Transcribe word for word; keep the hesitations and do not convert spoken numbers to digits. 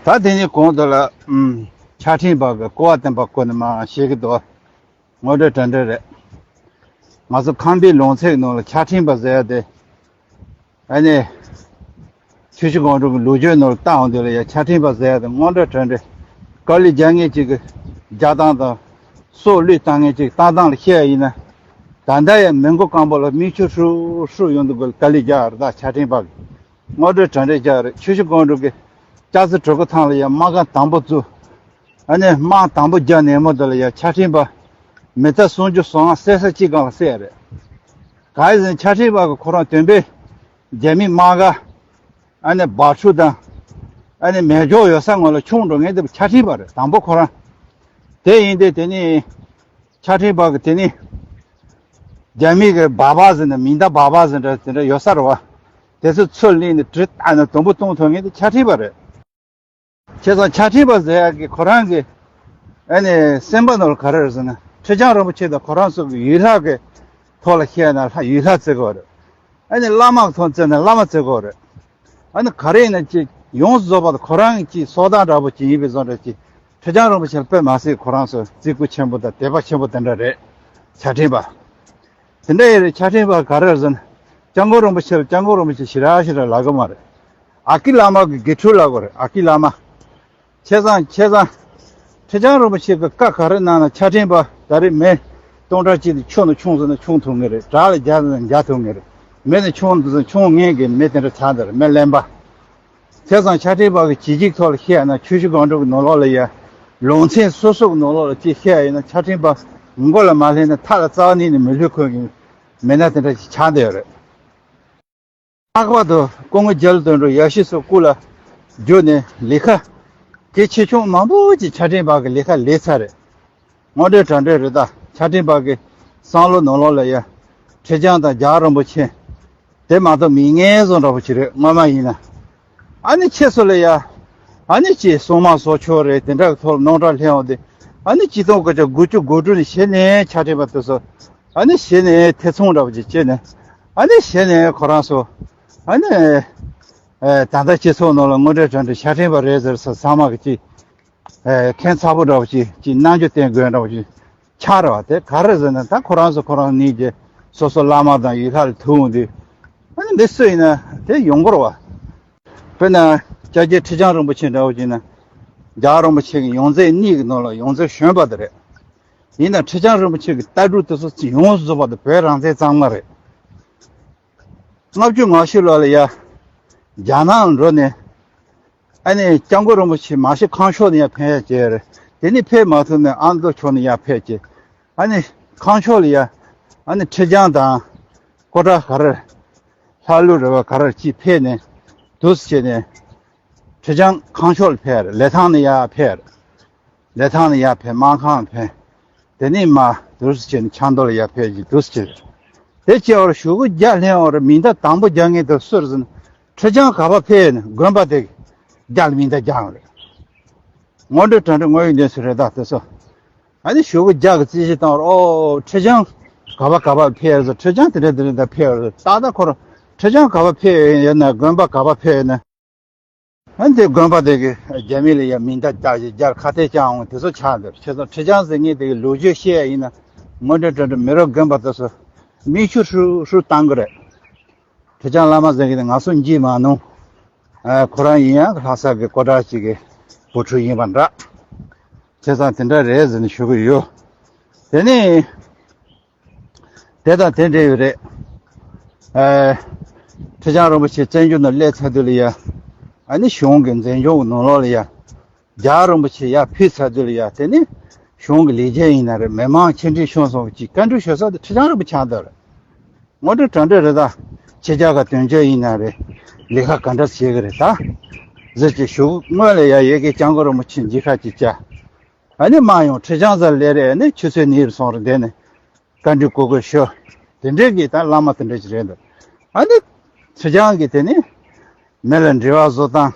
ད་དེ་ནས་གོང་དུ་ལ་ཨམ་ཕྱག་ཕྲེང་པ་གི་སྐུ་བ་བསྟན་པ་སྐོར་ནས་མར་བཤད་ཀྱི་འདུག་དངོས་འབྲེལ་དྲ་འབྲེལ་རེད། ང་ཚོ་ཁམས་པའི་ལུང་ཚན་གྱི་ནང་ལ་ཕྱག་ཕྲེང་པ་ཟེར་ཡ་དེ། ཨ་ནི། ཆུ་བཞི་སྒང་དྲུག་གི་ལོ་རྒྱུས་ནང་ལ་བལྟ་འོང་དུས་ལ་ཡ་ཕྱག་ཕྲེང་པ་ཟེར་ཡ་དེ་དངོས་འབྲེལ་དྲ་འབྲེལ། དཀའ་ལས་རྒྱག་མཁན་གཅིག་གི་རྒྱག་སྟངས་དང་། སྲོག་བློས་བཏང་མཁན་གཅིག་བཏང་སྟངས་ལ་བཤད་ཡ་ཡིན་ན། ད་ལྟ་ཡང་མི་མགོ་སྐམ་པོ་ལ་མིག་ཆུ་ཧྲུག་ཧྲུག་ཡོང་དུས་སྒང་ལ་དཀའ་ལས་རྒྱག་རེད། ད་ཕྱག་ཕྲེང་པ་གི་དངོས་འབྲེལ་དྲ་འབྲེལ་རྒྱག་རེད། ཆུ་བཞི་སྒང་དྲུག་གི་ལྕགས་རྩེ་གྲི་གུ་ཐང་ལ་ཡ་དམག་སྒར་དང་པོ་བཙུགས། ཨ་ནི་དམག་དང་པོ་རྒྱག་ནས་མོ་དེ་ལ་ཡ་ཕྱག་ཕྲེང་པ་མི་ཐ་སུམ་ཅུ་སོ་ལྔ་བསད་ས་གཅིག་སྒང་ལ་བསད་རེད། ག་ཡི་ཟེར་ན་ཕྱག་ཕྲེང་པ་གི་ཁོ་རང་སྟོན་པས་རྒྱ་མི་དམག་སྒར། ཨ་ནི་སྦག་ཆུ་དང་། ཨ་ནི་མེ་སྒྱོགས་ཡོད་ས་ངོས་ལ་མཆོང་འགྲོ་མཁན་དེ་ཕྱག་ཕྲེང་པ་རེད། དང་པོ་ཁོ་རང་། དེ་ཡིན་ཏེ་དེ་ནི། ཕྱག་ཕྲེང་པ་གི་དེ་ནི། རྒྱ་མི་གི་སྦག་སྦག་ཟེར་ན་མིང་བརྡ་སྦག་སྦག་ཟེར་འདྲ་དེ་འདྲ་ཡོད་ས་རེད་བ། དེ་ཚོ་ཚུར་ལེན་ནས་གྲི་བཏགས་ནས་དུམ་བུ་གཏོང་ཐུབ་མཁན་དེ་ཕྱག་ཕྲེང་པ་རེད། བྱས་ཙང་ཕྱག་ཕྲེང་པ་ཟེར་ཡག་གི་ཁོ་རང་གི། ཨ་ནི་སེམས་པ་ནང་ལ་ག་རེ་རེད་ཟེར་ན་ཁྲི་བྱང་རིན་པོ་ཆེ་དང་ཁོ་རང་ཚོ་གི་ཡུལ་ལྷ་གི་ཐོག་ལ་བཤད་ན་ལྷ་ཡུལ་ལྷ་བརྩི་གི་ཡོད་རེད། ཨ་ནི་བླ་མ་གི་ཐོག་བརྩིས་ན་བླ་མ་བརྩི་གི་ཡོད་རེད། ཨ་ནི་ག་རེ་ཡིན་ན་ཅིག་ཡོངས་སུ་རྫོགས་པ་དང་ཁོ་རང་གི་ཅིག་སྲོག་བདག་འདྲ་པོ་ཅིག་ཡིན་པའི་བཟོ་འདྲ་ཅིག་ཁྲི་བྱང་རིན་པོ་ཆེ་ལ་དཔེ་མ་སྲིད་ཁོ་རང་ཚོ་བརྩི་བཀུར་ཆེན་པོ་དང་དད་པ་ཆེན་པོ་དེ་འདྲ་རེད། ཕྱག་ཕྲེང་པ། དེ་འདྲ་ཡིན་རེད། ཕྱག་ཕྲེང་པ་ག་རེ་རེད་ཟེར་ན། སྐྱབས་མགོན་རིན་པོ་ཆེ་ལ་སྐྱབས་མགོན་རིན་པོ་ཆེ་ཞེ་དྲག་ཞེ་དྲག་ལབ་གི་མ་རེད། ཨ་ཀི་བླ་མ་གི་དགེ་ཕྲུག་ལབ་དགོས་རེད། ཨ་ཀི་བླ་མ། བྱས་ཙང་བྱས་ཙང་། ཁྲི་བྱང་རིན་པོ་ཆེ་གི་བཀའ་ག་རེ་གནང་ན་ཕྱག་ཕྲེང་པ་ད་རེས་མེ་སྟོང་ཕྲག་གཅིག་དེ་ཆུ་ནང་མཆོང་ཟེར་ན་མཆོང་ཐུབ་ངེས་རེད། བྲག་ལ་རྒྱག་ཟེར་ན་རྒྱག་ཐུབ་ངེས་རེད། མེ་ནས་མཆོང་འདུག་ཟེར་ན་མཆོང་ངེས་ཀྱི་མེ་དེ་འདྲ་ཆགས་འདུག་རེད། མེ་གླེན་པ། བྱས་ཙང་ཕྱག་ཕྲེང་པ་གི་བྱས་རྗེས་ཐོག་ལ་བཤད་ཡ་ན་ཆུ་བཞི་སྒང་དྲུག་གི་ནང་ལོགས་ལ་ཡ། ལུང་ཚན་སོ་སོ་གི་ནང་ལོགས་ལ་ཅིག་བཤད་ཡ་ཡིན་ན་ཕྱག་ཕྲེང་པ་མགོ་ལ་མ་སླེབས་ན་མཐའ་ལ་རྩ་བ་ཉིད་ནས་མི་ལྷོད་ཁུལ་གྱི་མི་སྣ་དེ་འདྲ་ཅིག་ཆགས་བསྡད་ཡོད་རེད། ལྷག་པར་དུ་སྐུ་ངོ་རྒྱ་ལོ་དོན་གྲུབ་ཡབ་གཞིས་སུ་སྐུ་ལ་བསྒྱུར་ནས་ལས་ཀ་གལ་ཆེ་ཆུང་མང་པོ་ཅིག་ཕྱག་ཕྲེང་པ་གི་ལས་ཀ་ལས་ཚར་རེད། དངོས་འབྲེལ་དྲ་འབྲེལ་རེད། ད་ཕྱག་ཕྲེང་པ་གི་བསམ་བློ་ནང་ལོགས་ལ་ཡ། ཁྲི་བྱང་དང་རྒྱལ་བ་རིན་པོ་ཆེ། དེ་མ་གཏོགས་མེད་ངེས་བཟོ་འདྲ་པོ་ཅིག་རེད། སྔོན་མ་ཡིན་ན། ཨ་ནི་ཁྱེད་ཚོ་ལ་ཡ། ཨ་ནི་ཅིག་སྲུང་མ་བཟོ་ཆོག་རེད། དེ་འདྲ་གི་ཐོག་ལ་རྣམ་གྲངས་སླེབས་འོང་དུས། ཨ་ནི་ཆིག་སྟོང་དགུ་བརྒྱ་དགུ་བཅུ་གོ་དྲུག་ནས་གཞི་ནས་ཕྱག་ཕྲེང་པ་དེ་ཚོ། ཨ་ནི་གཞི་ནས་ཐེ་ཚོམ་འདྲ་པོ་ཅིག་བྱས་ནས། ཨ་ནི་གཞི་ནས་ཁོ་རང་ཚོ། ཨ་ནི། ཨེ། ད་ལྟ་སྤྱི་ཚོགས་ནང་ལ་དངོས་འབྲེལ་དྲ་འབྲེལ་ཕྱག་ཕྲེང་པ་རེད་ཟེར་ས་ཚང་མ་གི་ཅིག་ཨེ། ཁྱད་མཚར་པོ་འདྲ་པོ་ཅིག་ཅིག་རྣམ་འགྱུར་བསྟན་དགོས་འདྲ་པོ་ཅིག་ཆགས་རེད་བ། དེ་ག་རེ་ཟེར་ན་ད་ཁོ་རང་ཚོ་ཁོ་རང་གཉིས་ཀྱི་སོ་སོ་བླ་མ་དང་ཡུལ་ལྷ་ལ་ཐུག་འོང་དུས། ཨ་ནི་འདི་སུ་ཡིན་ན་དེ་ཡོང་གི་རེད་བ། དཔེར་ན། སྐྱབས་རྗེ་ཁྲི་བྱང་རིན་པོ་ཆེ་འདྲ་བོ་ཅིག་ན། རྒྱལ་བ་རིན་པོ་ཆེ་གི་ཡོངས་འཛིན་གཉིས་ཀྱི་ནང་ལ་ཡོངས་འཛིན་གཞོན་པ་དེ་རེད། ཡིན་ན་ཁྲི་བྱང་རིན་པོ་ཆེ་གི་ལྟ་གྲུབ་དེ་ཚོ་ཡོངས་སུ་རྫོགས་པ་དེ་བོད་རང་བཙན་གཙང་མ་རེད། ལྔ་བཅུ་ང་བཞི་ལོ་ལ་ཡ། རྒྱ་ནག་ལ་འགྲོ་ནས། ཨ་ནི་སྐྱབས་མགོན་རིན་པོ་ཆེ་མ་གཞི་ཁམས་ཕྱོགས་ནས་ཡར་ཕེབས་ཡ་བྱས་རེད། དེ་ནས་ཕེབས་མ་ཐུབ་ནས་ཨ་མདོ་ཕྱོགས་ནས་ཡར་ཕེབས་བྱས། ཨ་ནི་ཁམས་ཕྱོགས་ལ་ཡ། ཨ་ནི་ཁྲི་བྱང་དང་། སྐུ་དྲག་ག་རེ། ལྷ་ཀླུ་རེད་བ། ག་རེ་ཅིག་ཕེབས་ནས། འདུག་སེ་བྱས་ནས། ཁྲི་བྱང་ཁམས་ཕྱོགས་ལ་ཕེབས་རེད། ལི་ཐང་ནས་ཡར་ཕེབས་རེད། ལི་ཐང་ནས་ཡར་ཕེབས། སྨར་ཁམས་ལ་ཕེབས། དེ་ནས་མར་འདུག་སེ་བྱས་ནས་ཆབ་མདོ་ལ་ཡར་ཕེབས་ཀྱི་འདུག་སེ་བྱས་རེད། དེ་བྱས་པར་གཞུག་གུ་རྒྱ་སླེབས་པར་མིང་བརྡ་དང་པོ་རྒྱག་མཁན་དེ་སུ་རེད་ཟེར་ན། ཁྲི་བྱང་ག་པར་ཕེབས་ཡོད་ན་དགོན་པ་དེ་རྒྱ་ལ་མིང་བརྡ་རྒྱག་ཡོད་རེད། དངོས་འབྲེལ་དྲ་འབྲེལ་དངོས་ཡོད་གནས་ཚུལ་རེད། ད་དེ་ཚོ། ཨ་ནི་གཞུག་གུ་རྒྱ་གི་རྩིས་གཞི་བཏང་བར། ཨོ། ཁྲི་བྱང་ག་པར་ག་པར་ཕེབས་ཡོད་ཟེར། ཁྲི་བྱང་དེ་འདྲ་དེ་འདྲ་ཕེབས་ཡོད་རེད། ཏག་ཏག་ཁོ་རང་ཁྲི་བྱང་ག་པར་ཕེབས་ཡོད་ན། དགོན་པ་ག་པར་ཕེབས་ཡོད་ན། ཨ་ནི་དེ་དགོན་པ་དེ་གི་རྒྱ་མི་ལ་ཡ་མིང་བརྡ་རྒྱག་བྱས་རྒྱ་ལ་ཁ་གཏད་བཅག་འོང་དེ་ཚོ་ཆགས་འདུག་བྱས་ཙང་ཁྲི་བྱང་ཟེར་མཁན་དེ་གི་ལོ་རྒྱུས་བཤད་ཡ་ཡིན་ན། དངོས་འབྲེལ་དྲ་འབྲེལ་མི་རབས་རྒན་པ་དེ་ཚོ་མིག་ཆུ་ཧྲུག་ཧྲུག་བཏང་གི་རེད། ཁྲི་བྱང་བླ་མ་ཟེར་མཁན་དེ་ང་ཚོ་མཇལ་མ་མྱོང་། ཨ། ཁོ་རང་ཡིན་ཡང་ལྷ་ས་གི་སྐུ་དྲག་ཅིག་གི་བུ་ཕྲུག་ཡིན་པ་འདྲ། བྱས་ཙང་དེ་འདྲ་རེད་ཟེར་ནས་ཞུ་གི་ཡོད། དེ་ནས། དེ་དང་དེ་འབྲེལ་ཡོད་རེད། ཨ། ཁྲི་བྱང་རིན་པོ་ཆེ་བཙན་བྱོལ་ནང་སླེབས་ཚར་དུས་ལ་ཡ། ཨ་ནི་གཞུང་གི་མཛད་འཇོག་གི་ནང་ལོགས་ལ་ཡ། རྒྱལ་བ་རིན་པོ་ཆེ་ཡར་ཕེབས་ཚར་དུས་ལ་ཡ། དེ་ནི་གཞུང་གི་ལས་བྱེད་ཡིན་ན་རེད། མི་མང་ཆེ་འབྲིང་ཆུང་སོགས་ཀྱིས་བཀའ་འདྲི་ཞུ་ས་དེ་ཁྲི་བྱང་རིན་པོ་ཆེ་ཆགས་བསྡད་རེད། དངོས་འབྲེལ་དྲ་འབྲེལ་རེད། ད་ཕྱི་རྒྱལ་ཁག་དོན་གཅོད་ཡིན་ན་རེད། ལས་ཀ་ག་འདྲ་བྱེད་ཀྱི་རེད། ད་ཟེར་གྱི་གཞུག་སྔོན་ལ་ཡ་ཡ་གི་སྐྱབས་མགོན་རིན་པོ་ཆེ་མཇལ་ཁ་ཅིག་བྱ། ཨ་ནི་མར་ཡོང་ཁྲི་བྱང་ས་ལ་སླེབས་རེད། ཨ་ནི་ཆུ་ཚོད་གཉིས་རེ་གསུམ་རེ་བསྡད་ནས། བཀའ་འདྲི་གོ་དགོས་ཤོ། དེ་འདྲའི་གི་ད་བླ་མ་དེ་འདྲ་ཅིག་རེད་འདུག་ཨ་ནི། ཁྲི་བྱང་གི་དེ་ནི། མི་ལ་འབྲེལ་བ་བཟོ་སྟངས།